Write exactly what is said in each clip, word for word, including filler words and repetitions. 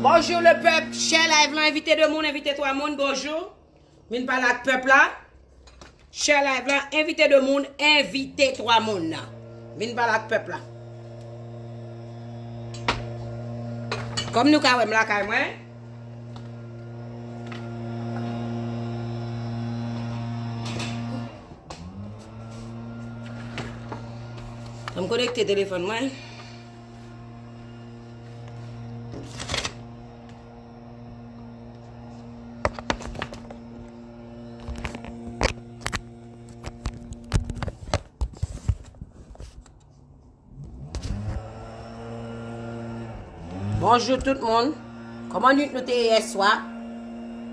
Bonjou le pèp, share live lan, envite de moun, envite twa moun, bonjou. Vin pale ak pèp la. Share live lan, envite de moun, envite twa moun. Vin pale ak pèp la. Kòm nou ka wè m lakay mwen. An m konekte telefòn mwen. Bonjou tout moun. Kòman nwit nou te ye yèswa?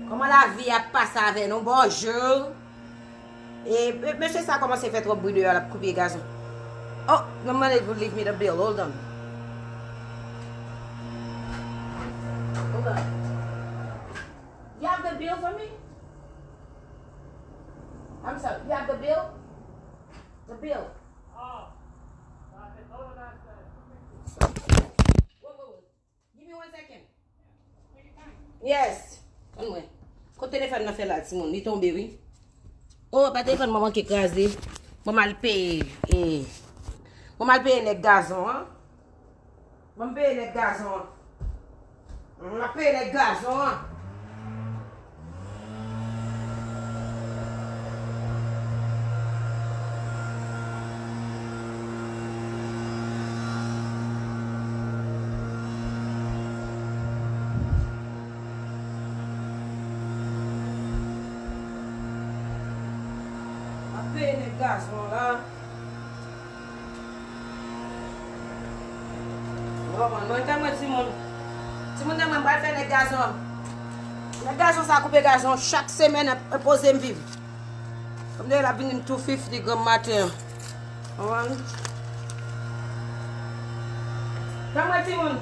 Kòman lavi ap pase avè nou? Bonjou. E, e, mesye sa kòmanse fè twòp bri deyò, l ap koupe gazon. Oh, m mande pou leave me the bill. Hold on. Hold on. You have the bill for me? I'm sorry, you have the bill? The bill. Wait, wait, wait. Give me one second. Yes. Ann wè. Kot telefòn nan fè la, timoun? Li tonbe, wi. Oh, pa telefòn mwen manke kraze. Mwen mal peye. Eh. Mwen mal peye nèg gazon an. Mwen peye nèg gazon an. Mwen peye nèg gazon an. Ap peye nèg gazon la. Bon, mwen, mwen, tann mwen, timoun. Timoun, tann mwen, m pral fè nèg gazon. Nèg gazon sa koupe gazon chak semèn, enpoze m viv. Kòm de la vini m tou fifti granm maten an. Konprann? Tann mwen, timoun.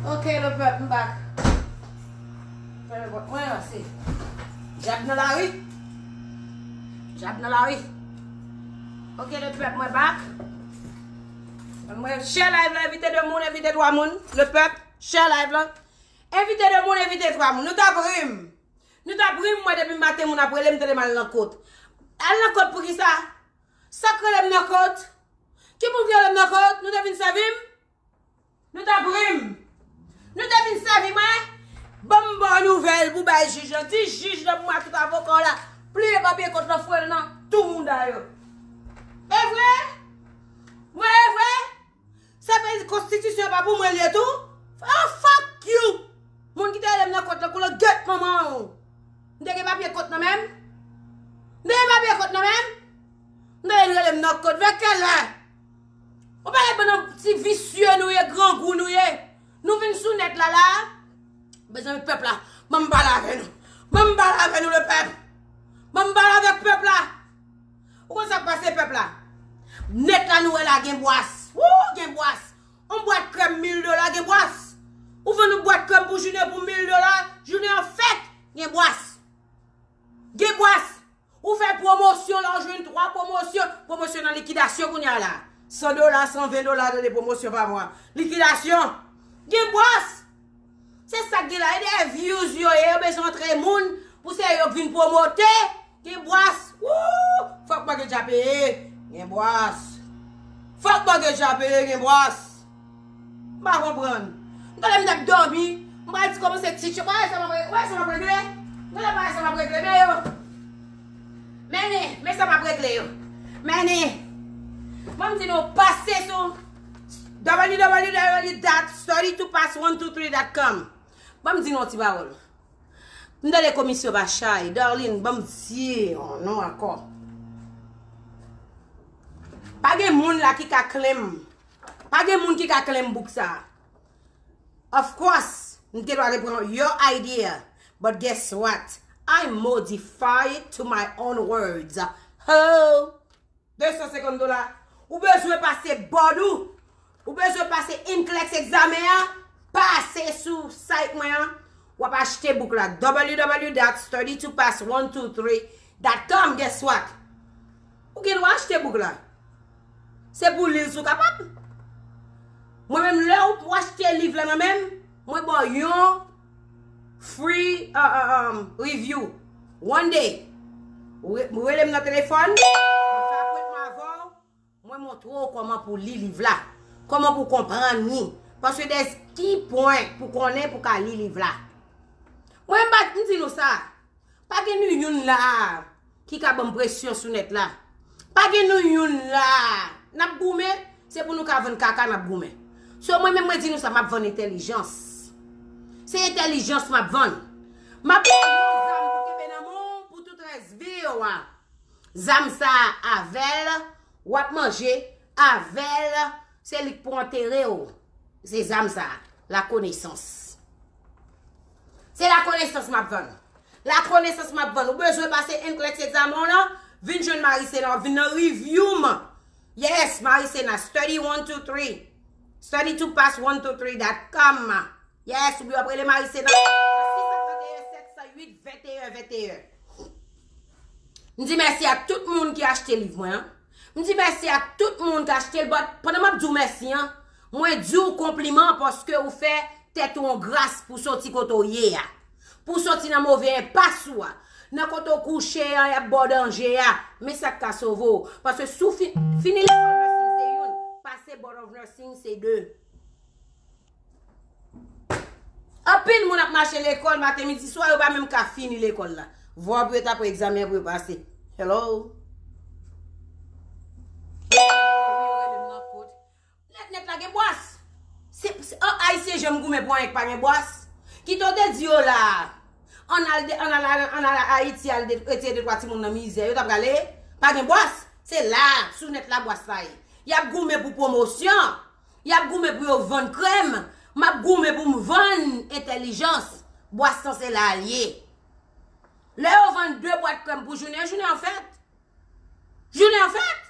Ok, le pèp, m back. Fèmen pòt mwen, se djab nan lari. Djab nan lari. Ok, le pèp, mwen back. Mwen share live la, envite de moun, envite twa moun. Le pèp, share live la. Envite de moun, envite twa moun. Nou t ap ri m. Nou t ap ri m, mwen, depi maten moun ap rele m, tande m al nan kot. Al nan kot pou kisa? Sa k rele m nan kot? Ki moun ki rele m nan kot? Nou te vin sèvi m? Nou t ap ri m. Nou te vin sèvi mwen? Ban m ba w nouvèl pou bay jij lan. Di jij lan pou mwen ak tout avoka w la. Pliye papye kont lan, foure l nan tou mouda yo. E vre? Mwen e vre? Sa vle di konstitisyon an pa pou mwen li ye tou? Oh, fuck you! Moun ki te rele m nan kot lan, koulè gèt manman w. M te gen papye kot nan men m? M te gen papye kot nan men m? M te gen rele m nan kot, vè kèlè? Ou pa gad bann ti visye nou ye, grangou nou ye. Nou vin sou nèt la la. Mezanmi, pèp la, ban m pale avè nou. Ban m pale avè nou, le pèp. Ban m pale avèk pèp la. Ou konn sa k pase, pèp la? Nèt la, nou wè la gen bwas. Wou, gen bwas. On bwat krèm mil dola gen bwas. Ou vann yon bwat krèm pou jounen pou mil dola, jounen an fèt, gen bwas. Gen bwas. Ou fè pwomosyon la, ou jwenn twa pwomosyon. Pwomosyon nan likidasyon kounye a la. San dola, san ven dola, tande pwomosyon pa mwa. Likidasyon. Gen bwas. Se sa k gen la. E de views yo ye, yo bezwen antre moun pou se yo k vin pwomote. Gen bwas. Woo! Fòk mwen gen dja peye. Gen bwas. Fòk mwen gen dja peye, gen bwas. M pa konprann. M tande m t ap dòmi. M pral ti kòmanse ti cho. Bagay sa m ap re-, bagay sa m ap regle. M tande bagay sa m ap regle. Men yo. Men, men sa m ap regle yo. Men, ban m di nou, pase sou w w w dot study to pass one two three dot com. Ban m di nou yon ti pawòl. M tande komisyon pa chay. Darline, ban m di yon non ankò. Pa gen moun la ki ka claim. Pa gen moun ki ka claim book sa. Of course, m te dwa te pran your idea. But guess what? I modify it to my own words. Ho! De san senkant dola. Ou bezwen pase bòd ou. Ou bezwen pase NCLEX egzamen an. Pase sou site mwen an. W ap achte book la. W w w dot study to pass one two three dot com. Guess what? Ou gen dwa achte book la. Se pou li l si w kapab. Mwen menm, lè w achte liv la nan men m, mwen ba w yon free uh, uh, um, review. One day. Ou re-, ou rele m nan telefòn, mwen fè apwentman avè w, mwen montre w kòman pou li liv la, kòman pou konprann li. Paske there's key point pou konnen pou ka li liv la. Mwen, m pa, m di nou sa. Pa gen nou youn la ki ka ban m presyon sou nèt la. Pa gen nou youn la. N ap goumen, se pou nou ka vann kaka n ap goumen. So, mwen menm, mwen di nou sa, m ap vann entèlijans. Se entèlijans m ap vann. M ap vann yon zam pou kenbe nan men w pou tout rès vi w a. Zam sa a avè l, w ap manje, avè l, se li k pou antere w. Se zam sa a, lakonesans. Se lakonesans m ap vann. Lakonesans m ap vann. Ou bezwen pase NCLEX egzamen w lan, vin jwenn Marisena, w ap vin nan review m. Yes, Marisena, study one two three. Study to pass one two three dot com. Yes, oubyen w ap rele Marisena nan sis san trannteyen sèt san uit venteyen venteyen. M di mèsi ak tout moun ki achte liv mwen an. M di mèsi ak tout moun ki achte l, but pandan m ap di w mèsi an, mwen di w konpliman paske ou fè tèt ou yon gras pou soti kote w ye a. Pou soti nan move enpas ou a. Nan kote w kouche an, y ap ba w danje a. Men sa k ka sove w. Paske si w fi-, fini lekòl nursing se youn, pase Board of Nursing se de. Anpil moun ap mache lekòl maten, midi, swa, yo pa menm ka fini lekòl la. Vwa pou yo ta pran egzamen an pou yo pase. Hello? Nèt, nèt la gen bwas. Se, se, an, Ayisyen janm goumen pou anyen k pa gen bwas. Kite w te di yo la. Ann al de, ann al, ann al Ayiti, al de, retire de twa timoun nan mizè. Yo ta prale. Pa gen bwas. Se la, sou nèt la bwas la ye. Y ap goumen pou pwomosyon. Y ap goumen pou yo vann krèm. M ap goumen pou m vann entèlijans. Bwas lan se la l ye. Lè yo vann de bwat krèm pou jounen, jounen an fèt. Jounen an fèt.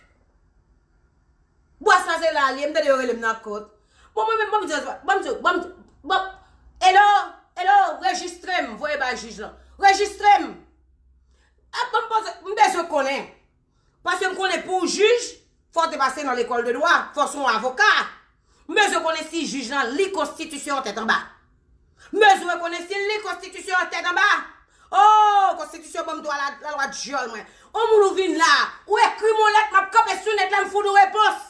Bwas lan se la l ye, m tande yo rele m nan kot. Bon, mwen menm, ban m di, ban m di, ban m di, ban, hello, hello, rejistre m, voye bay jij lan. Rejistre m. Ap ban m poze, m bezwen konnen. Paske m konnen pou w jij, fò w te pase nan lekòl de dwa, fò w se yon avoka. M bezwen konnen si jij lan li konstitisyon an tèt anba. M bezwen konnen si l li konstitisyon an tèt anba. Oh, konstitisyon ban m dwa la, lalwa dyòl mwen. On moun ou vin la, ou ekri m on lèt, m ap kanpe sou nèt la, m fout ou repons.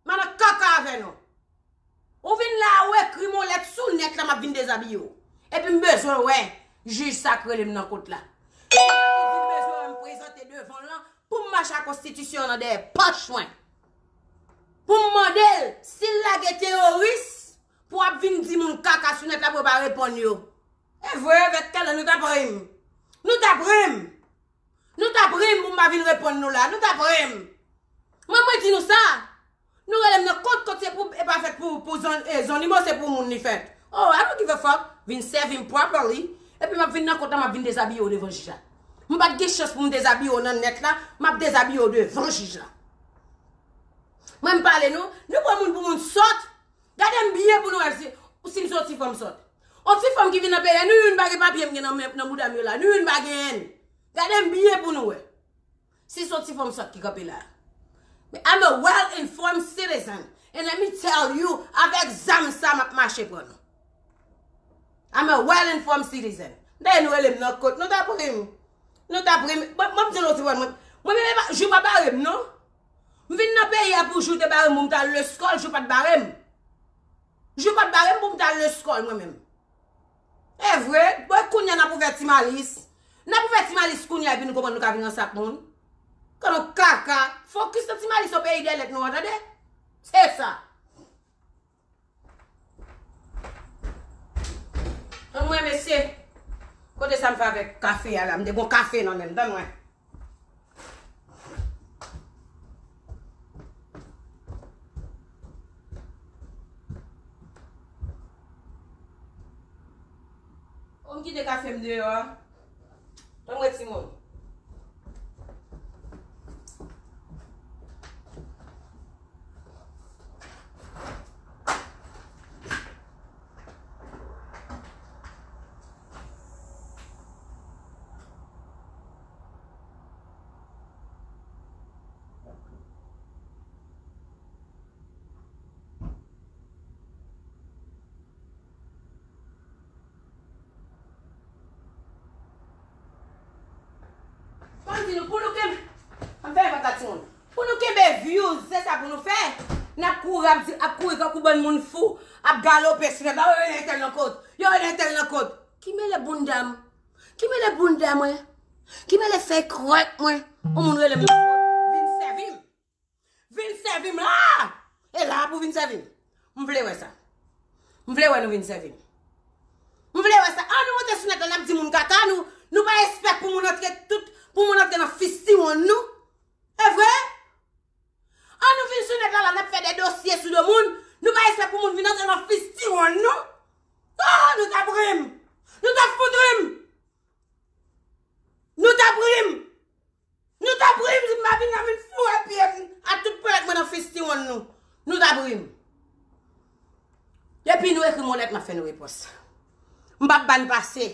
M a nan kaka avè nou. Ou vin la, ou ekri m on lèt sou nèt la, m ap vin dezabiye w. Epi m bezwen wè jij sa k rele m nan kot la. Jij la ki di l bezwen wè m prezante devan l lan pou m mache ak konstitisyon an nan dèyè pòch mwen. Pou m mande l si l lage teworis pou ap vin di moun kaka sou nèt la pou yo pa reponn yo. E vre, vèt kèlè nou t ap ri m. Nou t ap ri m. Nou t ap ri m pou m pa vin reponn nou la. Nou t ap ri m. Mwen, mwen di nou sa. Nou rele m nan kot, kot se pou, e pa fèt pou, pou zon, e, zonnimo, se pou moun li fèt. Oh, I don't give a fuck. Vin sèvi m properly. Epi m ap vin nan kot la, m ap vin dezabiye w devan jij la. M pa t gen chans pou m dezabiye w nan nèt la, m ap dezabiye w devan jij la. Mwen, m pale nou, nou pran moun pou moun sòt. Gade m byen pou nou wè si, Ou si m se yon ti fanm sòt. Yon ti fanm ki vin nan peyi a, ni youn pa gen papye m gen nan men, nan bouda m yo la. Ni youn pa genyen. Gade m byen pou nou wè. Si se yon ti fanm sòt ki kanpe la. Men I'm a well informed citizen. And let me tell you, avèk zam sa m ap mache pran nou. I'm a well informed citizen. Dayè nou rele m nan kot. Nou t ap ri m. Nou t ap ri m. Mwen, mwen m di nou ti fanm mwen. Mwen menm e pa, jou pa bare m non. M vin nan peyi a pou jou te bare m pou m t al lekòl, jou pa t bare m. Jou pa t bare m pou m t al lekòl mwen menm. E vre, bon, kounye a n ap ouvè Ti Malis. N ap ouvè Ti Malis kounye a epi nou konprann nou ka vin ranse ak moun. Kan nou kaka, fokis nan Ti Malis, yon peyi dèlèt nou an, tande? Se sa. Ann mwen, mesye. Kote sa m fè avèk kafe a la? M te gon kafe nan men m, tann mwen. Ou m kite kafe m deyò a. Tann mwen, timoun. Ban m di nou, pou nou kenbe, an fè yon patatin moun. Pou nou kenbe views, se sa pou nou fè. N ap kouri, ap di, ap kouri tankou bann moun fou, ap galope sou nèt la, yo rele entèl nan kot, yo rele entèl nan kot. Ki mele bounda m? Ki mele bounda mwen? Ki mele fèy krèk mwen? Yon moun rele m nan kot, vin sèvi m. Vin sèvi m la! E la pou vin sèvi m. M vle wè sa. M vle wè nou vin sèvi m. M vle wè sa. An nou monte sou nèt la, n ap di moun kaka nou. Nou pa espèk pou moun antre tout, pou moun antre nan fistiwonn nou. E vre? An nou vin sou nèt la, la, n ap fè de dosye sou do moun. Nou pa espèk pou moun vin antre nan fistiwonn nou. Oh, nou t ap ri m. Nou t ap fout ri m. Nou t ap ri m. Nou t ap ri m si m pa vin la vin foure pye m ak tout ponyèt mwen nan fistiwonn nou. Nou t ap ri m. Depi nou ekri m yon lèt, m ap fè nou repons. M p ap ba n pase.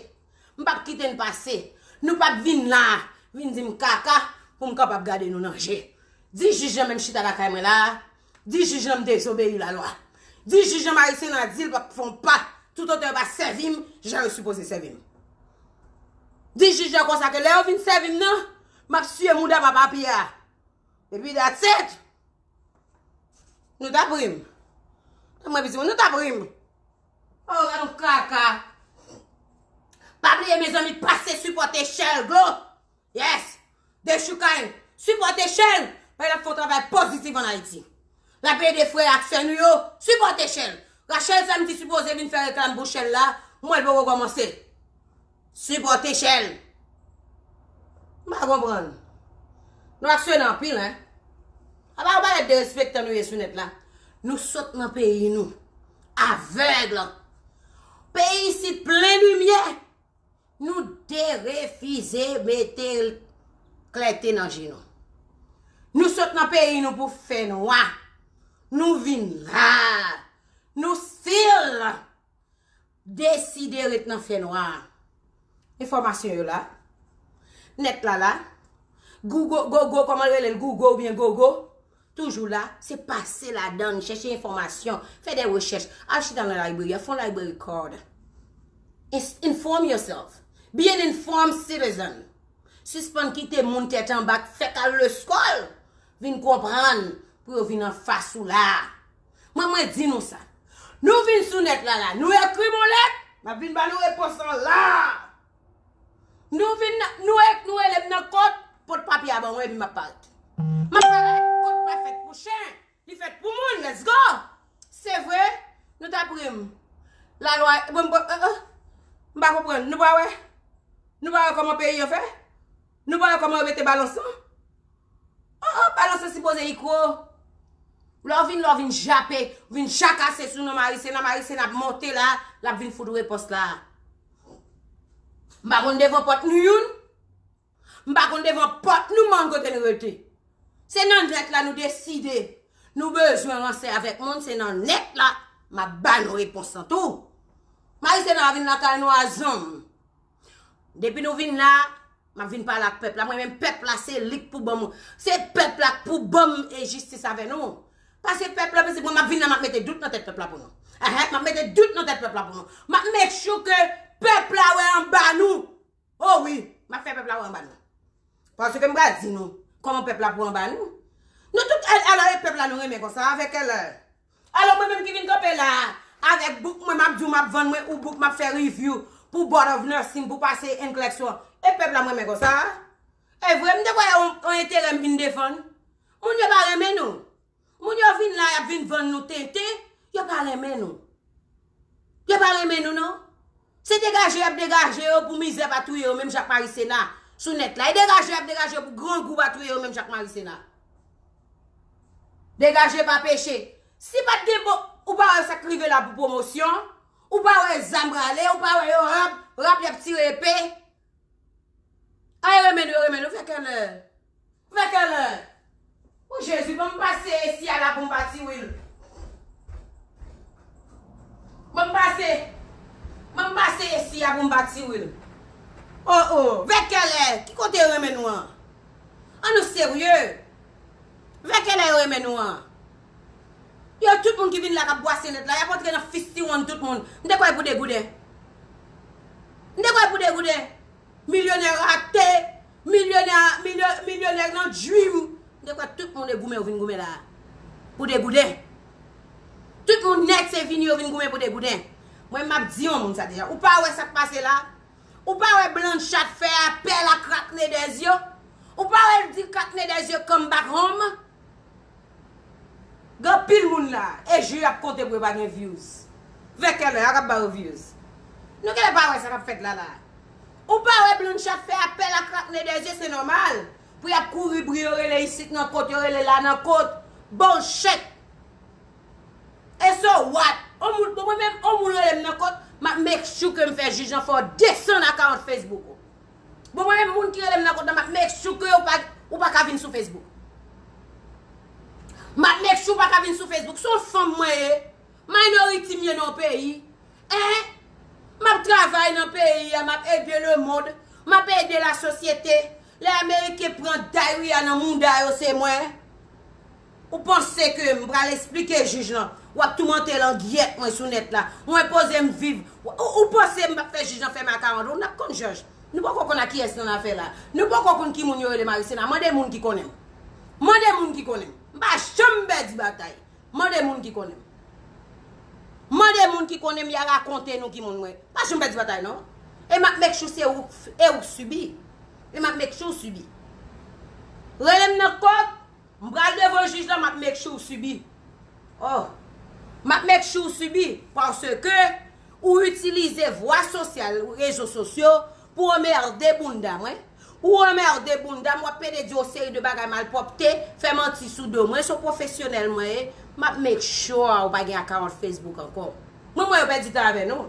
M p ap kite n pase. Nou p ap vin la, vin di m kaka pou m kapab gade nou nan je. Di jij lan menm chita lakay mwen la, di jij lan m dezobeyi lalwa. Di jij lan Marie Sena di l p ap fè yon pa. Toutotan yo pa sèvi m jan yo sipoze sèvi m. Di jij lan konsa ke lè yo vin sèvi m nan, m ap siye mouda papa Pye a. Epi that's it. Nou t ap ri m. Tann mwen, pitit mwen, nou t ap ri m. Oh, gad yon kaka. Pa bliye, mezanmi, pase sipòte Shell Glow. Yes. Dechoukay. Sipòte Shell. Paske l ap fè yon travay pozitif ann Ayiti. L ap ede frè ak sè nou yo. Sipòte Shell. Rachel Samedi sipoze vin fè reklam pou Shell la. Mwen l poko kòmanse. Sipòte Shell. M pa konprann. Nou ak Sena anpil, en. Apa w pa derespektan nou ye sou nèt la. Nou sot nan peyi nou. Avèg. Peyi isit plen limyè. Nou derefize mete klète nan je nou. Nou sot nan peyi nou pou fè nwa. Nou vin la. Nou still deside ret nan fè nwa. Enfòmasyon yo la. Nèt la la. Google, Gogo, kòman yo rele l? Google oubyen Gogo? Toujou la, se pase ladan l, chèche enfòmasyon, fè de rechèch, al chita nan library, fè yon library card. Ins- Inform yourself. Be an informed citizen. Sispann kite moun tèt anba k fèk al lekòl vin konprann pou yo vin anfas ou la. Mwen, mwen di nou sa. Nou vin sou nèt la la, nou ekri m yon lèt, m ap vin ba nou repons lan la. Nou vin, nou, nou rele m nan kot, pot papye a ban mwen, epi m ap parèt. M ap parèt, kot pa fèt pou chen, li fèt pou moun, let's go! Se vre, nou t ap ri m. Lalwa, bon, bon, euh, euh, m pa konprann, nou pa wè? Nou pa wè kòman peyi an fè? Nou pa wè kòman yo mete balans lan? Oh, oh, balans lan sipoze ikwo. Lè w vin, lè w vin jape, vin jakase sou non Marie Sena, Marie Sena ap monte la, l ap vin fout repons la. M pa konn devan pòt nou youn. M pa konn devan pòt nou manm kote n rete. Se nan nèt la nou deside. Nou bezwen ranse avèk moun, se nan nèt la. M ap ba nou repons lan tou. Marisena vin lakay nou a zanm. Depi nou vin la, m ap vin pale ak pèp la. Mwen menm pèp la se li k pou ban m. Se pèp la k pou ban m e jistis avè nou. Paske pèp la, paske mwen m ap vin la, m ap mete dout nan tèt pèp la pou nou. Ehe, m ap mete dout nan tèt pèp la pou nou. M ap make sure ke pèp la wè anba nou. O wi, m ap fè pèp la wè anba nou. Paske m pral di nou kòman pèp la pou anba nou. Nou tout, al- alò e pèp la nou renmen konsa, avè kèlè. Alò mwen menm ki vin kanpe la a, avèk bouk mwen m ap di w m ap vann mwen ou bouk m ap fè review pou Board of Nursing pou pase enklèksyon. E pèp la m renmen konsa a. E vre m te kwè yon, yon enterè m vin defann. Moun yo pa renmen nou. Moun yo vin la y ap vin vann nou tenten, yo pa renmen nou. Yo pa renmen nou non. Se degaje y ap degaje yo pou mizè pa touye yo menm jan ak Marisena sou nèt la. E degaje y ap degaje yo pou grangou pa touye yo menm jan ak Marisena. Degaje pa peche. Si pa t gen bon, ou pa wè sa k rive la pou pwomosyon, ou pa wè zam rale, ou pa wè yo rap, rap y ap tire epe. Ay renmen nou, yo renmen nou, fè kèlè. Fè kèlè. O Jezi, ban m pase esi a la pou m pa tiwil. Ban m pase. Ban m pase esi a pou m pa tiwil. O o, vè kèlè, ki kote yo renmen nou an? An nou serye. Vè kèlè yo renmen nou an? Yo tout moun ki vin la k ap bwase nèt la, y ap antre nan fistiwonn tout moun. M te kwè pou degouden. M te kwè pou degouden. Milyonè rate, milyonè, milyo- milyonè nan dream. M te kwè tout moun e goumen yo vin goumen la. Pou degouden. Tout moun nèt se vini yo vin goumen pou degouden. Mwen m ap di yon moun sa deja. Ou pa wè sa k pase la? Ou pa wè Blanchard fè apèl a Krak Nedèz yo? Ou pa wè l di Krak Nedèz yo come back home? Gen anpil moun la, e jou y ap konte pou yo pa gen views. Vè kèlè, a k ap ba yo views. Nou genlè pa wè sa k ap fèt la la. Ou pa wè Blanchard fè apèl a Krak Nedèz yo, se nòmal. Pou y ap kouri bri yo rele isit nan kot, yo rele la nan kot. Bullshit. E so what? On moun, bon, mwen menm, on moun rele m nan kot, m ap make sure ke m fè jij lan fè w desann akawont Facebook ou. Bon, mwen menm, moun ki rele m nan kot la, m ap make sure ke ou pa, ou pa ka vin sou Facebook. M ap make sure ou pa ka vin sou Facebook. Se yon fanm mwen ye. Minority m ye nan yon peyi. Hein? M ap travay nan peyi a, m ap ede lemonn, m ap ede lasosyete. Lè Ameriken pran dayri a nan mouda yo, se mwen. Ou panse ke m pral esplike jij lan? W ap toumante langyèt mwen sou nèt la. Mwen poze m viv. Ou, ou panse m p ap fè jij lan fè makawon? N ap konn jòj. Nou poko konn a kiyès n annafè la. Nou poko konn ki moun yo rele Marisena. Mande moun ki konnen m. Mande moun ki konnen m. M pa janm pèdi batay. Mande moun ki konnen m. Mande moun ki konnen m, y a rakonte nou ki moun mwen. Pa janm pèdi batay non. E m ap make sure se ou, e ou k sibi. E m ap make sure ou sibi. Rele m nan kot, m pral devan jij la, m ap make sure ou sibi. Oh. M ap make sure ou sibi, paske ou itilize vwa sosyal, rezo sosyo, pou anmède bounda mwen. Ou anmède bounda m, w ap pede di yon seri de bagay malpwòpte, fè manti sou do mwen, se yon pwofesyonèl mwen ye, m ap make sure ou pa gen akawont Facebook ankò. Mwen, mwen yo pèdi tan avè nou.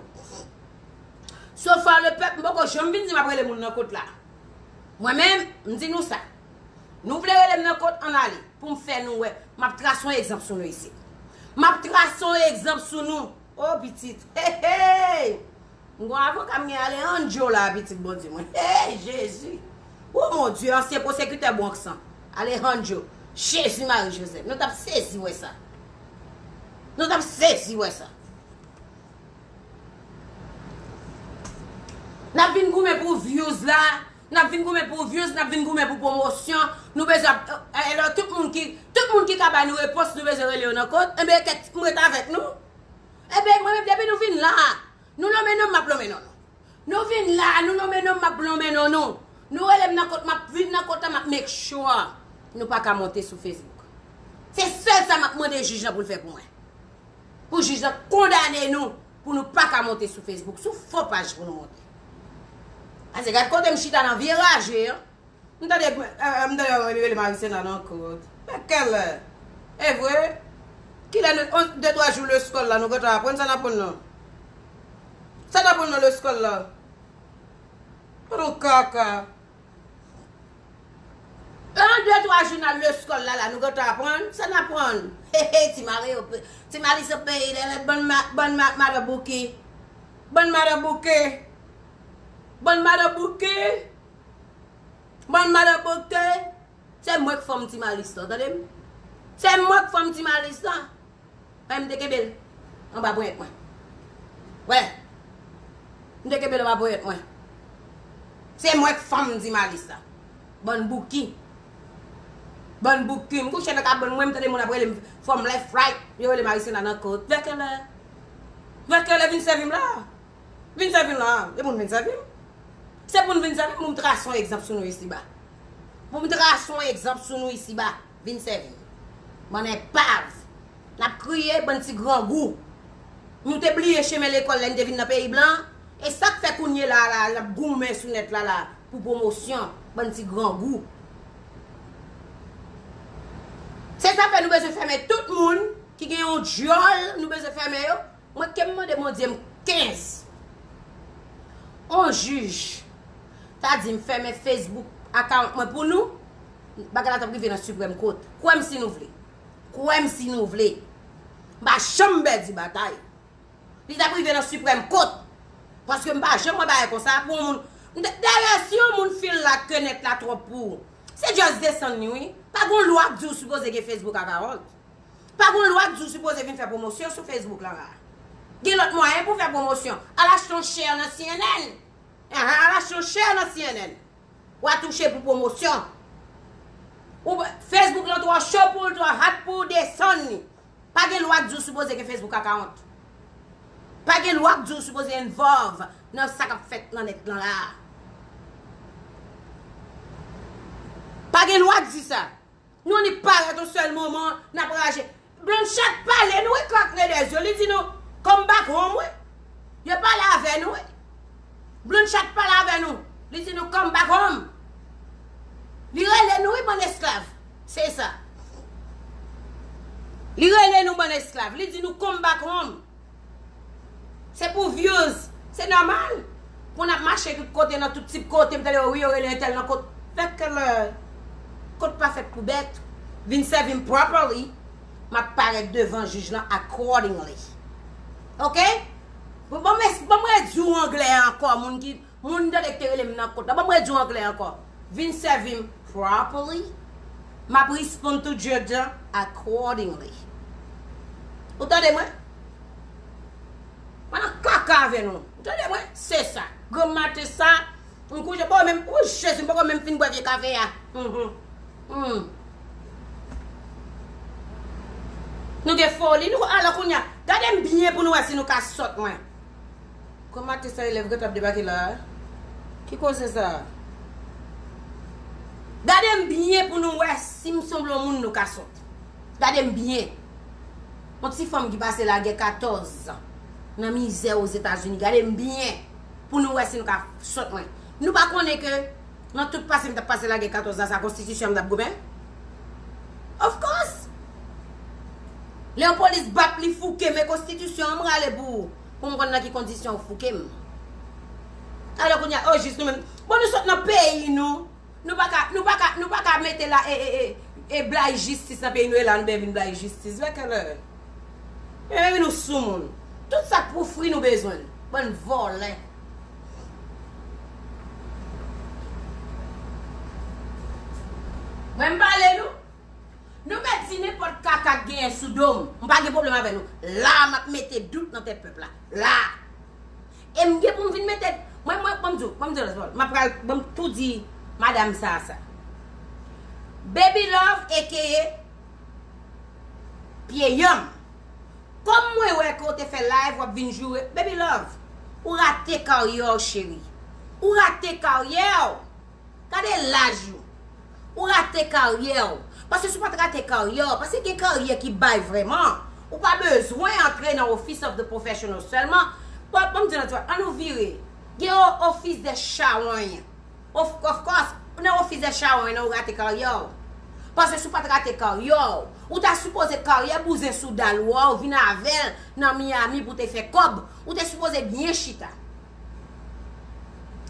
So far le pèp, m poko janm vin di m ap rele moun nan kot la. Mwen menm, m di nou sa. Nou vle rele m nan kot, ann ale, pou m fè nou wè. M ap trase yon egzanp sou nou isit. M ap trase yon egzanp sou nou. O pitit, hey, hey! M gon avoka m gen Alejandro la, pitit Bondye mwen. Hey, Jezi! O mon Dye, ansyen pwosekitè Bronx lan. Alejandro, Jezi Mari Jozèf. Nou t ap sezi wè sa. Nou t ap sezi wè sa. N ap vin goumen pou views la. N ap vin goumen pou views, n ap vin goumen pou pwomosyon. Nou bezwen ap, eh, eh, tout moun ki, tout moun ki ka ba nou repons, nou bezwen rele yo nan kot. Enben, kèt, m ret avèk nou. Enben, mwen menm, depi nou vin la, nou nonmen non m, m ap nonmen non nou. Nou vin la, nou nonmen non m, m ap nonmen non nou. Nou rele m nan kot, m ap vin nan kot la, m ap make sure nou pa ka monte sou Facebook. Se sèl sa m ap mande jij lan pou l fè pou mwen. Pou jij lan kondane nou, pou nou pa ka monte sou Facebook, sou fo paj pou nou monte. Ase gad kote m chita nan vye raje an. M tande, eh, m tande yo rele Marisena nan kot. Men kèlè? E vre? Kilè nou, on, de twa jou leskòl la, nou gentan aprann sa n aprann nan? Sa n aprann nan leskòl la? Pran kaka. Tan de twa jounal leskòl la, la, nou gentan aprann. Sa n aprann? He, he, ti mari yo pe-, ti mari sa peyi, lè, lè, bann ma-, bann ma-, madan Bouki. Bann madan Bouki. Bann madan Bouki. Bann madan Bouki. Se mwen k fanm Ti Malis lan, tande m? Se mwen k fanm Ti Malis lan. Mwen, m te kenbe l anba ponyèt mwen. Wè. M te kenbe l anba ponyèt mwen. Se mwen k fanm Ti Malis lan. Bann Bouki. Bann Bouki. M kouche nan kabann mwen, m tande moun ap rele m fanm left right. Yo rele Marisena nan kot. Vè kèlè? Vè kèlè vin sèvi m la? Vin sèvi m la, e pou n vin sèvi m. Se pou n vin sèvi m, pou m trase yon egzanp sou nou isiba. Pou m trase yon egzanp sou nou isiba, vin sèvi m. Bann enpav. N ap kriye, bann ti grangou. Nou te bliye chemen lekòl lè n te vin nan peyi blan. E sa k fè kounye la, la, n ap goumen sou nèt la, la, pou pwomosyon, bann ti grangou. Se sa fè nou bezwen fèmen tout moun ki gen yon djòl, nou bezwen fèmen yo. Mwen ke m mande Bondye m kenz. On jij ta di m fèmen Facebook account mwen pou nou, bagay la t ap rive nan Supreme Court. Kwè m si nou vle. Kwè m si nou vle. M pa janm pèdi batay. Li t ap rive nan Supreme Court. Paske m pa janm wè bagay konsa pou yon moun. M te, dayè, si yon moun feel like ke nèt la twòp pou ou, se just desann li, wi. Pa gon lwa k di w sipoze gen Facebook account. Pa gon lwa k di w sipoze vin fè pwomosyon sou Facebook la la. Gen lòt mwayen pou fè pwomosyon. Al achte yon share nan C N N. Ahan, al achte yon share nan C N N. W a touche pou pwomosyon. Ou, Facebook lan twò cho pou l, twò hot pou w desann li. Pa gen lwa k di w sipoze gen Facebook account. Pa gen lwa k di w sipoze involve nan sa k ap fèt nan nèt lan la. Pa gen lwa k di sa. Nou annik parèt yon sèl moman, n ap raje. Blonde Chat pale nou, wi, Clark Nedez yo. Li di nou, "Come back home," wi. Yo pale avè nou, wi. Blonde Chat pale avè nou. Li di nou, "Come back home." Li rele nou, wi, bann esklav. Se sa. Li rele nou, bann esklav. Li di nou, "Come back home." Se pou views. Se nòmal. Pou n ap mache tout kote, nan tout tip kote, m tande, "Wi, yo rele entèl nan kot." Vè kèlè? Kot pa fèt pou bèt. Vin sèvi m properly. M ap parèt devan jij lan accordingly. Oke? Bon, bon, men, bon, mwen di w anglè ankò, moun ki Moun tande k te rele m nan kot la. Ban m redi w anglè ankò. Vin sèvi m properly. M ap respond to judge accordingly. Ou tande mwen? Mwen nan kaka avè nou. Ou tande mwen? Se sa. Granm maten sa, m kouche. Bon, menm, o Jezi, m poko menm fin bwè vye kafe a. Mhm. Hmm. Nou gen foli, nou alò kounye a. Gade m byen pou nou wè si nou ka sòt mwen. Kòman te sa elèv gentan ap debake la a? Ki koze sa a? Gade m byen pou nou wè si m sanble yon moun nou ka sòt. Gade m byen. Yon ti fanm ki pase lagè katòz zan nan mizè Ozetazini. Gade m byen pou nou wè si nou ka sòt mwen. Nou pa konnen ke nan tout pase m t ap pase lagè katòz la, sa konstitisyon an m t ap goumen? Of course! Lè yon polis bat m, li fouke m, e konstitisyon an m rale pou, pou m konn nan ki kondisyon ou fouke m. Alò kounye a, o jis nou menm. Bon, nou sot nan peyi nou. Nou pa ka, nou pa ka, nou pa ka mete la, e, e, e, e blayi jistis nan peyi nou, e la nou byen vin blayi jistis. Vè kèlè? Men, men nou soumoun. Tout sa k pou fri nou bezwen l. Bann vòlè. Mwen m pale nou. Nou mèt di nenpòt kaka k genyen sou do m. M pa gen pwoblèm avè nou. La, m ap mete dout nan tèt pèp la. La. E m gen pou m vin mete, mwen, mwen, ban m di w, ban m di w lòt pawòl. M ap pral, ban m tou di madam sa a sa. Baby Love, aka Pye Yanm. Kòm mwen wè ke w te fè live, w ap vin joure. Baby Love, ou rate karyè w, cheri. Ou rate karyè w. Gade laj ou. Ou rate karyè w. Paske si w pa t rate karyè w, paske gen karyè ki bay vrèman. Ou pa bezwen antre nan Office of the Professional sèlman. Bon, ban m di w, ann nou vire. Gen o-, Office des Charognes. Of, of course, nan Office des Charognes, nan ou rate karyè w. Paske si w pa t rate karyè w, ou ta sipoze karyè bouzen sou dal ou a, ou vin avè l nan Miami pou te fè kòb. Ou te sipoze byen chita.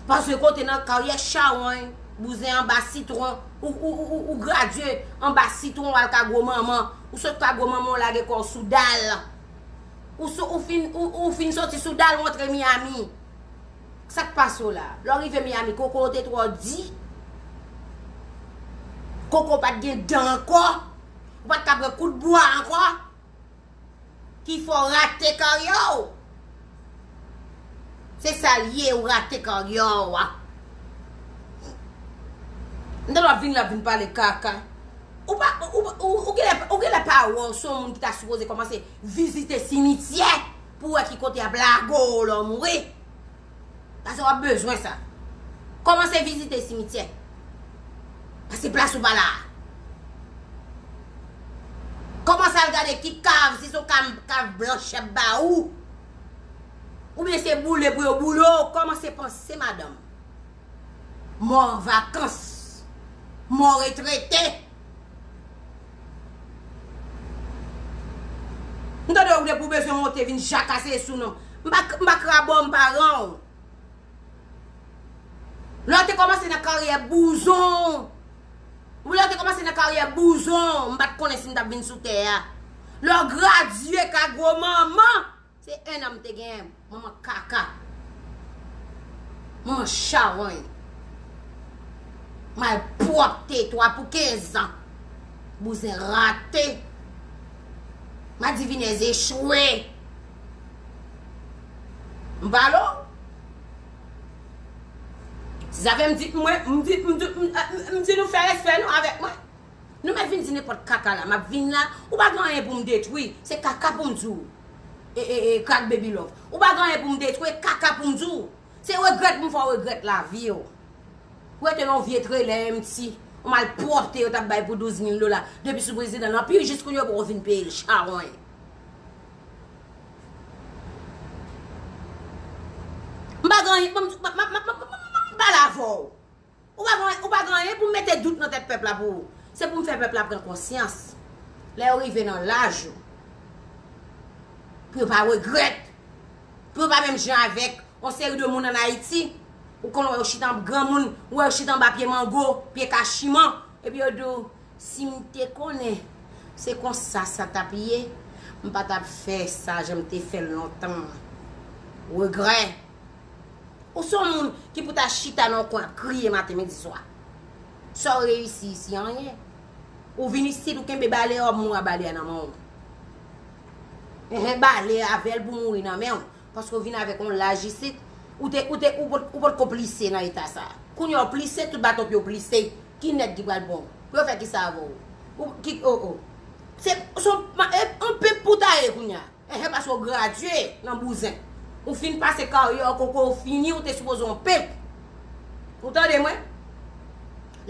Paske kote nan karyè chawony, Bouzen anba sitwon, ou, ou, ou, ou, ou gradye anba sitwon, w al ka gwo manman, ou sot ka gwo manman, w lage kò w sou dal. Ou, sou, ou, fin, ou, ou fin soti sou dal, w antre Miami. Sa k pase w la? Lè w rive Miami, koko w te twò di. Koko w pa t gen dan ankò. Ou pa t ka pran kout bwa ankò. Ki fè w rate karyè w. Se sa l ye, ou rate karyè w a. M tande w ap vin la, ap vin pale kaka. Ou pa, ou, ou, ou, ou genlè, ou genlè pa wè w se yon moun ki ta sipoze kòmanse vizite simityè pou wè ki kote y ap lage w lè w mouri. Paske w ap bezwen sa. Kòmanse vizite simityè. Paske plas ou pa la. Kòmanse al gade ki kav, si se yon kav, kav blanch y ap ba ou. Oubyen se boule pou yo boule w. Kòmanse panse, madanm. Mò an vakans. Mò retrete. M tande w depi w bezwen monte vin jakase sou non. M pa, m pa krabò, m pa ran w. Lè w te kòmanse nan karyè bouzon, lè w te kòmanse nan karyè bouzon, m pa t konnen si m t ap vin sou tè a. Lè w gradye ka gwo manman, se en an m te genyen, manman kaka. Manman chawony. Malpwòpte, twa pou kenz an. Bouzen rate. Madivinèz echwe. M pale w. Si sa fè m di, mwen, m di, m di, m, m, m di nou fè respè nou avèk mwen. Nou mèt vin di nenpòt kaka la. M ap vin la, ou pa gen anyen pou m detwi. Se kaka pou m di w. E, e, e, Crack Baby Love. Ou pa gen anyen pou m detwi, e kaka pou m di w. Se regrèt pou m fè w regrèt lavi w. Rete nan yon vye trelè empty, yon malpwòpte yo t ap bay pou douz mil dola. Depi sou prezidan nan pi jis kounye a poko vin peye l, chawony. M pa gen anyen, m, m, m, m, m, m, m pale avè w. Ou pa gen, ou pa gen anyen pou mete dout nan tèt pèp la pou ou. Se pou m fè pèp la pran konsyans. Lè yo rive nan laj ou, pou yo pa regrèt. Pou yo pa menm jan avèk yon seri de moun ann Ayiti. Ou konn wè yo chita anba granmoun, ou wè yo chita anba pye mango, pye kachiman. Epi yo di w, si m te konnen se konsa sa t ap ye, m pa t ap fè sa jan m te fè l lontan. Regrè. Ou se yon moun ki pou ta chita nan yon kwen ap kriye maten, midi, swa. Sa w reyisi isi? Anyen. Ou vin isit, ou kenbe bale a, w ap mouri a bale a nan men w. Enhen, bale a avè l pou mouri nan men w. Paske w vin avèk yon laj isit, ou te, ou te, ou pot, ou potko plise nan eta sa. Kounye a w plise, tout baton pye w plise. Ki nèg ki pral bon? Pou yo fè kisa avè w? Ou, ki, o, o. Se, se yon, e, yon pip pou w ta ye kounye a. Enhen, paske w gradye nan bouzen. Ou fin pase karyè w, koko w fini, ou te sipoze yon pimp. Ou tande mwen?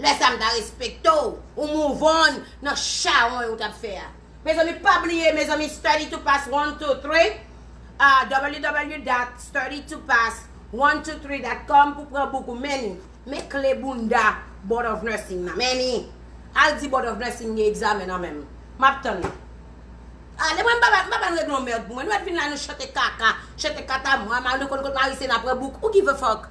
Lè sa m ta respekte w, ou move on nan chawony ou t ap fè a. Mezanmi, pa bliye, mezanmi, Study to Pass one two three, ah, w w w dot study to pass one two three dot com pou pran bouk ou, men men kle bounda Board of Nursing nan. Men li, al di Board of Nursing gen egzamen nan men m. M ap tann li. Ale, mwen, m pa, m pa, m pa regle yon mèd pou mwen. Nou mèt vin la, nou chante kaka, chante katamwa, ma, nou konn kot Marise nan pran bouk. Who give a fuck?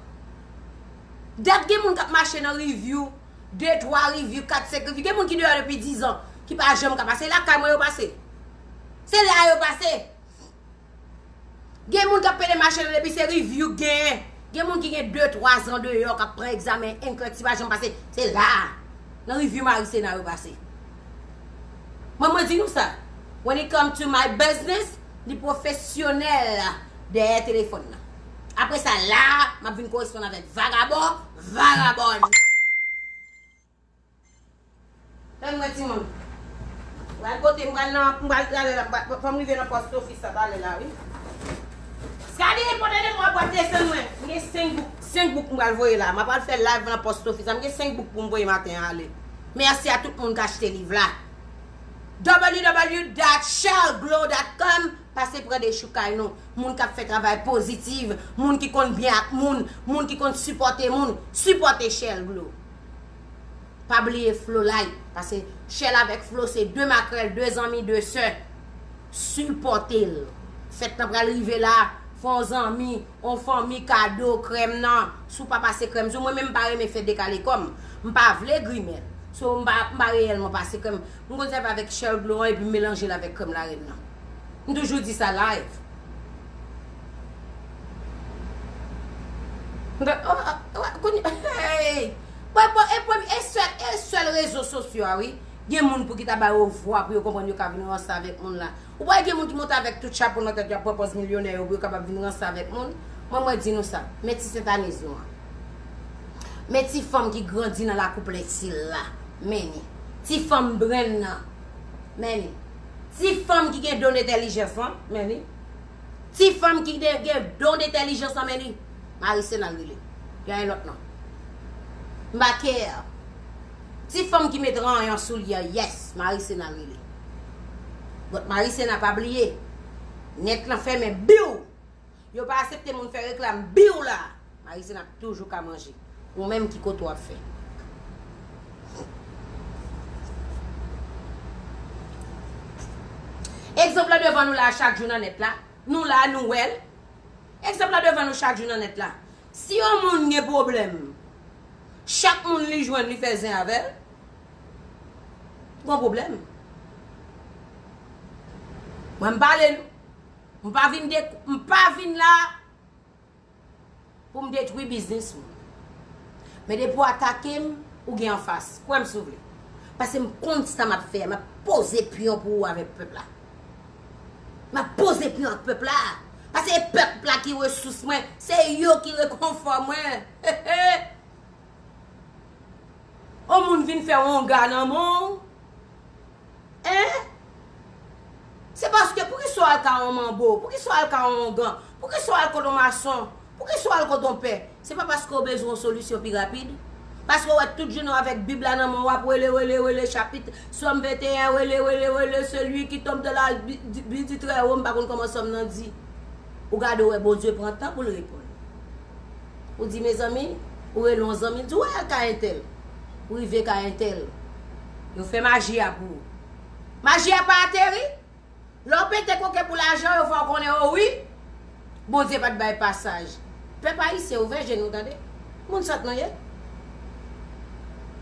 Dat gen moun k ap mache nan review, de, twa review, kat, senk review. Gen moun ki deyò depi diz an, ki pa janm ka pase. Lakay mwen yo pase. Se la yo pase. Gen moun k ap pede mache nan depi se review genyen. Gen moun ki gen de, twa zan deyò k ap pran egzamen enkrèk, si pa janm pase. Se la a. Nan review Marise nan yo pase. Mwen, mwen di nou sa. When it come to my business, li pwofesyonèl dèyè telefòn nan. Apre sa, la a, m ap vin koresponn avèk vagabon, vagabòn. Tann mwen, timoun. Pral kote m pral nan, m pral prale la, m pral, fò m rive nan post office la talè la, wi. Skadi, pote de mwa bwat desann mwen. M gen senk bouk, senk bouk m pral voye la. M pral fè live nan post office la. M gen senk bouk pou m voye maten an ale. Mèsi a tout moun k achte liv la. W W W dot shell glow dot com. Pase pran dechoukay nou. Moun k ap fè travay pozitif, moun ki konn byen ak moun, moun ki konn sipòte moun, sipòte Shell Glow. Pa bliye Flow Light, paske Shell avèk Flow se de makrèl, de zanmi, de sè. Sipòte l. Fèt lan pral rive la, fè yon zanmi, yon fanmi kado krèm nan. Si w pa pase krèm sou mwen, menm m pa renmen fè dekale kò m. M pa vle grimèl. So, m pa, m pa reyèlman pase krèm. M konn sèvi avèk Cherry Glow an epi m melanje l avèk krèm larenn nan. M toujou di sa live. Mwen, oh, oh, oh, kounye, hey! Bon, bon, e premye, e sèl, e sèl rezo sosyo a, wi. Gen moun pou ki ta ba yo vwa pou yo konprann yo ka vin ranse avèk moun la. Ou pa wè gen moun ki monte avèk tout chapo nan tèt yo ap pran pòz milyonè yo pou yo kapab vin ranse avèk moun? Mwen, mwen di nou sa. Men ti Sentaniz nou an. Men ti fanm ki grandi nan lakou Plètil la. Men ni. Ti fanm brenn nan. Men ni. Ti fanm ki gen don entèlijans lan. Men ni. Ti fanm ki gen, gen don entèlijans lan, men ni. Marisena l rele. Gen yon lòt non. M pa care. Ti fanm ki met ranyon sou li an, yes, Marisena l rele. But Marisena pa bliye. Nèt lan fèmen, biw! Yo pa aksepte moun fè reklam, biw la! Marisena ap toujou ka manje. Ou menm ki kote w ap fè? Egzanp lan devan nou la chak jou nan nèt la. Nou la, nou wè l. Egzanp lan devan nou chak jou nan nèt la. Si yon moun gen pwoblèm, chak moun li jwenn, li fè zen avè l, gon pwoblèm. Mwen, m pale nou. M pa vin de, m pa vin la pou m detwi biznis moun. Men depi w atake m, ou gen anfas. Kwè m si w vle. Paske m konn sa m ap fè a. M ap poze pyon pou ou avèk pèp la. M ap poze pyon ak pèp la. Paske e pèp la ki resous mwen. Se yo ki rekonfò mwen. On moun vin fè wonga nan men w. Hein? Se paske poukisa w al ka yon manbo? Poukisa w al ka yon ongan? Poukisa w al kot yon mason? Poukisa w al kot yon pè? Se pa paske w bezwen yon solisyon pi rapid? Paske w wè tout jounen w avèk Bib la nan men w, w ap rele, rele, rele, chapit Sòm venteyen, rele, rele, rele, celui qui tombe dans l'abîme du très haut, m pa konn kòman Sòm nan di. Ou gade, w wè Bondye pran tan pou l reponn. Ou di, mezanmi, ou rele yon zanmi, l di, w al ka entèl. Ou rive ka entèl. Yo fè maji a pou ou. Maji a pa ateri. Lè w pete koke pou lajan, yo fè w konnen, o wi, Bondye pa t bay pasaj. Pèp ayisyen, ouvè je nou, tande. Moun sòt nou ye.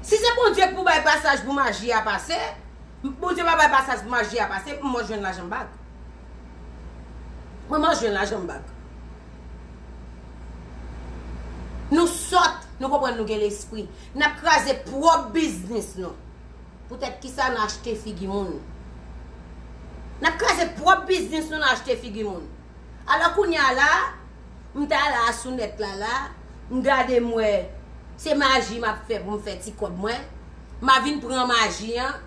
Si se Bondye k pou bay pasaj pou maji a pase, Bondye pa bay pasaj pou maji a pase, m mò jwenn lajan m bag. Mwen, mò jwenn lajan m bag. Nou sòt, nou konprann nou gen lespri. N ap kraze pwòp biznis nou. Poutèt kisa n achte figi moun? N ap kraze pwòp biznis nou, n achte figi moun. Alò, kounye a la, m ta la sou nèt la la, m gade m wè, se maji m ap fè pou m fè ti kòb mwen. M a vin pran maji an,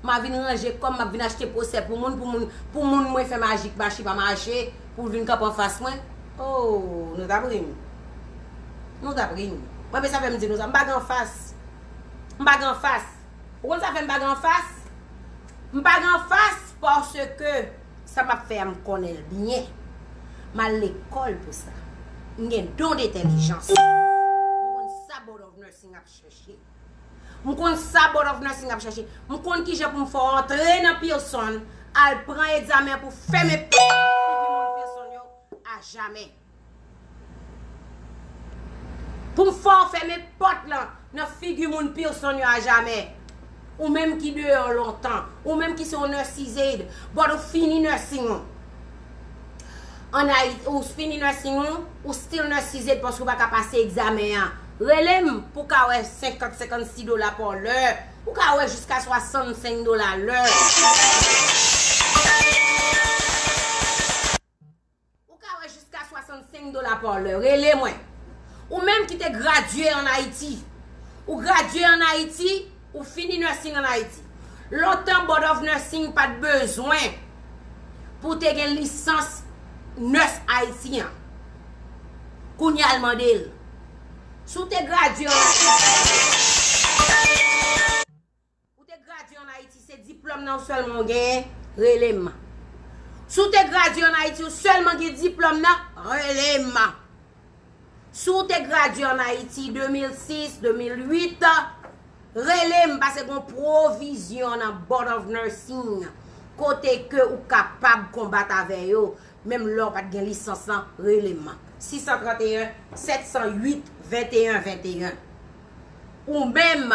m a vin ranje kò m, m ap vin achte pwosè pou moun, pou moun, pou moun mwen fè maji k mache pa mache, pou l vin kanpe anfas mwen. Oh, nou t ap ri m. Nou t ap ri m. Mwen, men sa fè m di nou sa, m pa gen anfas. M pa gen anfas. Ou konn sa fè m pa gen anfas? M pa gen anfas paske sa m ap fè a, m konnen l byen. M al lekòl pou sa. M gen don de entèlijans. M konn sa Board of Nursing ap chèche. M konn sa Board of Nursing ap chèche. M konn kijan pou m fè w antre nan Pearson, al pran egzamen pou fèmen pòt figi moun Pearson yo ajamè. Pou m fè w fèmen pòt lan nan figi moun Pearson yo ajamè. Ou menm ki deyò lontan, ou menm ki se yon nurse's aide, but ou fini nursing ou. An Ayiti, ou fini nursing ou, ou still nurse's aide paske ou pa ka pase egzamen an. Rele m pou w ka wè senkant, senkannsis dola pa lè. Ou ka wè jiska swasannsenk dola lè. Ou ka wè jiska swasannsenk dola pa lè. Rele mwen. Ou menm ki te gradye an Ayiti. Ou gradye an Ayiti, ou fini nursing an Ayiti. Lontan, Board of Nursing pa t bezwen pou w te gen lisans nurse Ayiti an. Kounye a l mande l. Si w te gradye an Ayiti, Ou te gradye an Ayiti, se diplòm nan sèlman w genyen, rele m. Si w te gradye an Ayiti, ou sèlman gen diplòm nan, rele m. Si w te gradye an Ayiti de mil sis, de mil uit, rele m, paske gon pwovizyon nan Board of Nursing, kote ke ou kapab konbat avè yo, menm lè w pa t gen lisans lan, rele m. Sis san tranteyen, sèt san uit, venteyen venteyen. Ou menm,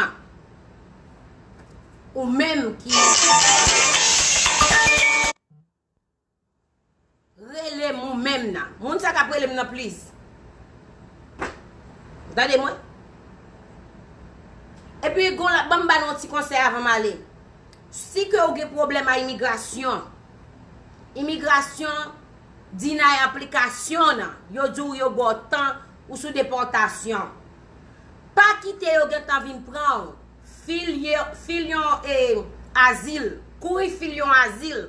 ou menm ki rele m ou menm nan. Moun sa k ap rele m nan, please. Tande mwen. Epi, gon la, ban m ba nou yon ti konsèy avan m ale. Si ke ou gen pwoblèm a imigrasyon, imigrasyon deny aplikasyon nan, yo di w yo ba w tan ou sou depòtasyon. Pa kite yo gentan vin pran w. Fil ye, fil yon, eh, azil. Kouri fil yon azil.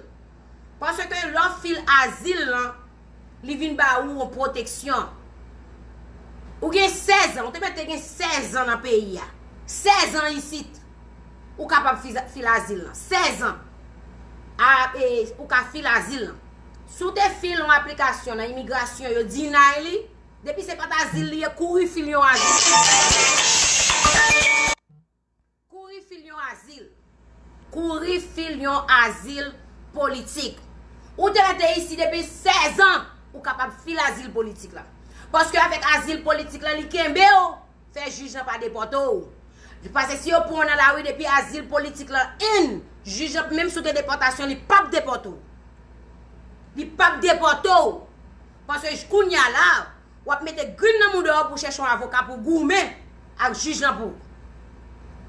Paske lè w fil azil lan, li vin ba ou yon pwoteksyon. Ou gen sèz an, ou te mèt te gen sèz an nan peyi a. Sèz an isit. Ou kapab fil, fil azil lan. Sèz an. A, e, ou ka fil azil lan. Si w te fil yon aplikasyon nan imigrasyon, yo deny li, depi se pa t azil li ye, kouri fil yon azil. Kouri fil yon azil. Kouri fil yon azil politik. Ou te rete isi depi sèz an, ou kapab fil azil politik la. Paske avèk azil politik la, li kenbe w, fè jij lan pa depòte w. Paske si yo pran w nan lari depi azil politik la in, jij lan, menm si w gen depòtasyon, li p ap depòte w. Li p ap depòte w. Paske j-, kounye a la, w ap mete grin nan mouda w pou w chèche yon avoka pou w goumen ak jij lan pou ou.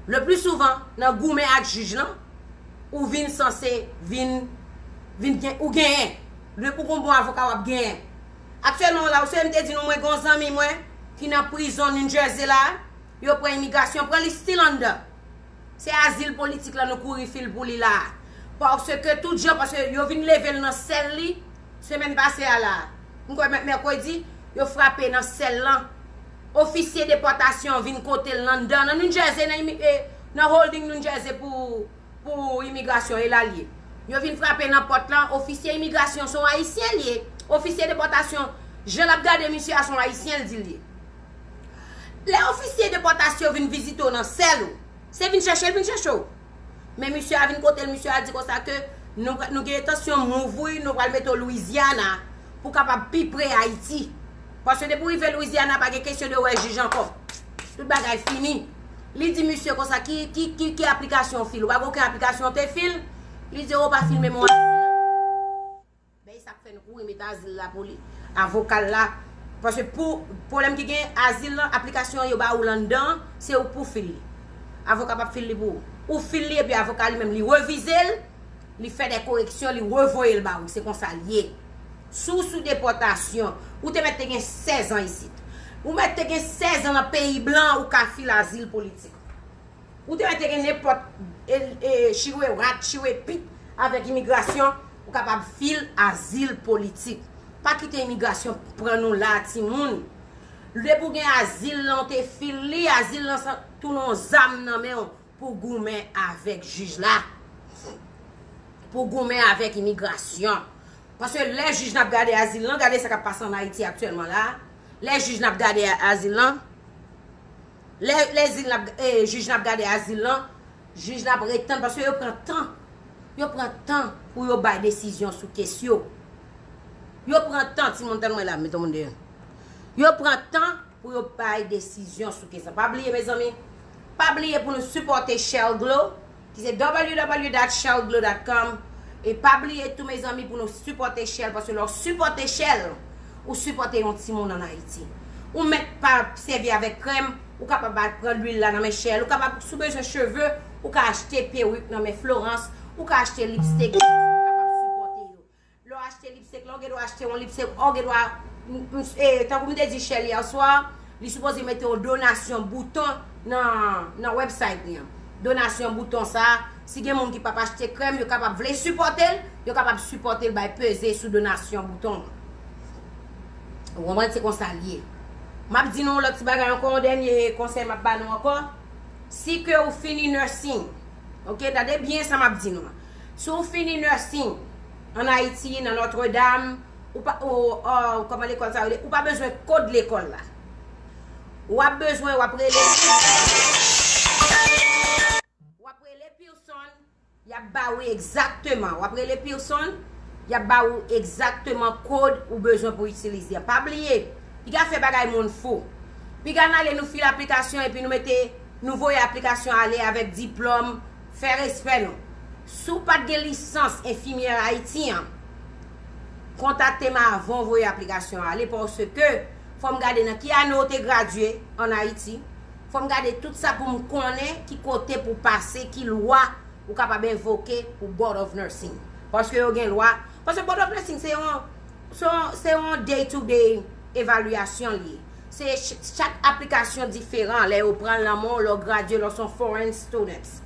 Le pli souvan, nan goumen ak jij lan, ou vin sanse vin, vin gen, ou genyen. Depi w gon bon avoka, w ap genyen. Aktyèlman la, ou se m te di nou, mwen gon zanmi mwen ki nan prizon New Jersey la, yo pran imigrasyon, pran li still anndan. Se azil politik la nou kouri fil pou li la. Paske tout jan, paske yo vin leve l nan sèl li, semèn pase a la. M kwè mè-, mèkredi, yo frape nan sèl lan. Ofisye depòtasyon vin kote l nan anndan, nan New Jersey, nan imi-, eh, nan holding New Jersey pou, pou imigrasyon, e la l ye. Yo vin frape nan pòt lan, ofisye imigrasyon se yon ayisyen l ye. Ofisye depòtasyon, jan l ap gade misye a se yon ayisyen l di l ye. Lè ofisye depòtasyon vin vizite w nan sèl ou, se vin chèche l vin chèche w. Men misye a vin kote l, misye a di konsa ke nou, nou gen entansyon move wi, nou pral mete w Louisiana pou kapab pi pre Ayiti. Paske depi w rive Louisiana, pa gen kesyon de wè jij ankò. Tout bagay fini. Li di misye konsa, ki, ki, ki, ki aplikasyon w fil? Ou pa gen okenn aplikasyon w te fil? Li di, ou pa fil menm yon azil. Men e sa k fè nou kouri mete azil la pou li. Avoka l la. Paske pou pwoblèm ki gen azil lan, aplikasyon yo ba ou l anndan, se ou pou fil li. Avoka p ap fil li pou ou. Ou fil li epi avoka li menm li revize l, li fè de koreksyon, li revoye l ba ou. Se konsa l ye. Si w sou depòtasyon, ou te mèt te gen sèz an isit. Ou mèt te gen sèz an nan peyi blan, ou ka fil azil politik. Ou te mèt te gen nenpòt, e, e, chire rat, chire pit avèk imigrasyon, ou kapab fil azil politik. Pa kite imigrasyon pran nou la, timoun. Depi w gen azil lan, w te fil li, azil lan sa tounen yon zam nan men w pou w goumen avèk jij la. Pou w goumen avèk imigrasyon. Paske lè jij n ap gade azil lan, gade sa k ap pase ann Ayiti aktyèlman la. Lè jij n ap gade azil lan, Lè, lè zil n ap, eh, jij n ap gade azil lan, jij n ap ret tann, paske yo pran tan. Yo pran tan pou yo bay desizyon sou kes yo. Yo pran tan, timoun tann mwen la, mete moun deyò. Yo pran tan pou yo bay desizyon sou kes lan. Pa bliye, mezanmi, pa bliye pou nou sipòte Shell Glow, ki se w w w dot shell glow dot com. E pa bliye tou, mezanmi, pou nou sipòte Shell, paske lè w sipòte Shell, ou sipòte yon timoun ann Ayiti. Ou mèt pa sèvi avèk krèm, ou kapab al pran lwil la nan men Shell, ou kapab, si w bezwen cheve, ou ka achte pewik nan men Florence, ou ka achte lipstik, ou kapab sipòte yo. Lè w achte lipstik la, w gen dwa achte yon lipstik, ou gen dwa, m, m, e, tankou m te di Shell yè swa, li sipoze mete yon donasyon bouton nan, nan website li an. Donasyon bouton sa, si gen moun ki p ap achte krèm, yo kapab vle sipòte l, yo kapab sipòte l bay peze sou donasyon bouton an. Ou konprann, se konsa l ye. M ap di nou yon lòt ti bagay ankò, yon dènye konsèy m ap ba nou ankò. Si ke ou fini nursing, ok, tande byen sa m ap di nou an. Si w fini nursing ann Ayiti, nan Notre Dame, ou pa, ou, ou, kòman lekòl sa rele, ou pa bezwen kòd lekòl la. W ap bezwen, w ap rele, w ap rele Pearson, y ap ba ou egzakteman, w ap rele Pearson, y ap ba ou egzakteman kòd ou bezwen pou itilize a. Pa bliye, piga fè bagay moun fou. Piga n ale nou fil aplikasyon epi nou mete Nou voye aplikasyon ale avèk diplòm, fè respè nou. Si w pa t gen lisans enfimyè Ayiti an, kontakte m avan w voye aplikasyon ale, paske fò m gade nan ki ane w te gradye ann Ayiti. Fò m gade tout sa pou m konnen ki kote pou pase, ki lwa ou kapab envoke pou Board of Nursing. Paske yo gen lwa. Paske Board of Nursing se yon, se yon, se yon day to day evalyasyon li ye. Se ch- chak aplikasyon diferan lè yo pran l nan men w, lè w gradye, lè w se yon foreign students.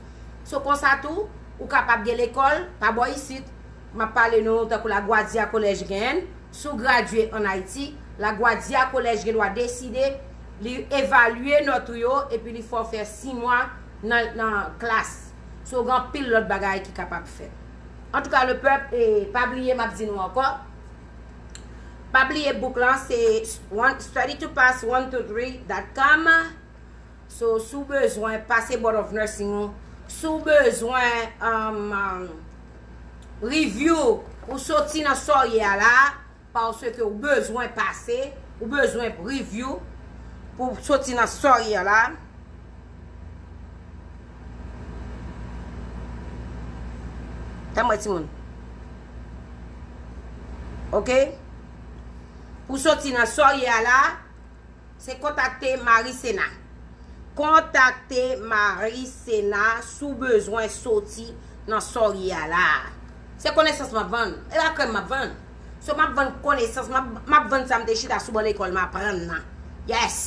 So konsa tou, ou kapab gen lekòl pa bò isit. M ap pale nou tankou LaGuardia College genyen. Si w gradye ann Ayiti, LaGuardia College gen dwa deside li evalye nòt ou yo epi li fè w fè sis mwa nan, nan klas. So gen anpil lòt bagay ki kapab fèt. Antouka, lepèp, e pa bliye, m ap di nou ankò, pa bliye book lan se one, study to pass one two three dot com. So si w bezwen pase Board of Nursing ou, si w bezwen um, um, review pou soti nan sa w ye a la, paske ou bezwen pase, ou bezwen review pou soti nan sa w ye a la. Tanm wè timoun. Ok? Pou soti nan sa w ye a la, se kontakte Marie Sena. Kontakte Marie Sena si w bezwen soti nan sa w ye a la. Se konesans m ap vann. E pa krèm m ap vann. So m ap vann konesans, m ap, m ap vann sa m te chita sou ban lekòl m aprann nan. Yes!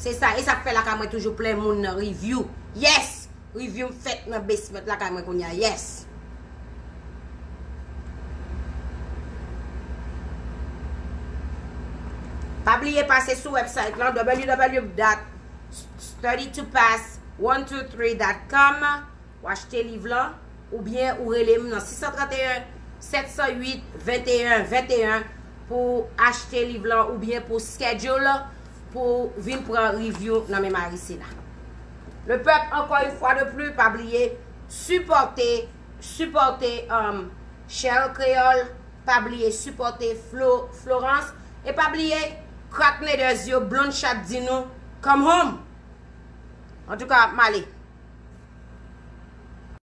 Se sa, e sa k fè lakay mwen toujou plen moun nan review. Yes! Review m fèt nan basement lakay mwen kounye a. Yes! Pa bliye pase sou website lan, www dot study to pass one two three dot com, ou achte liv lan, oubyen ou rele m nan six cent trente et un, sept cent huit, vingt et un vingt et un pou achte liv lan oubyen pou schedule pou vin pran review nan men Marie Sena. Lepèp, encore une fois de plus, pa bliye sipòte, sipòte um, Shell Creole, pa bliye sipòte Flo, Florence, e pa bliye Crack Naders yo, Blonde Chat di nou, come home. Antouka, m ale.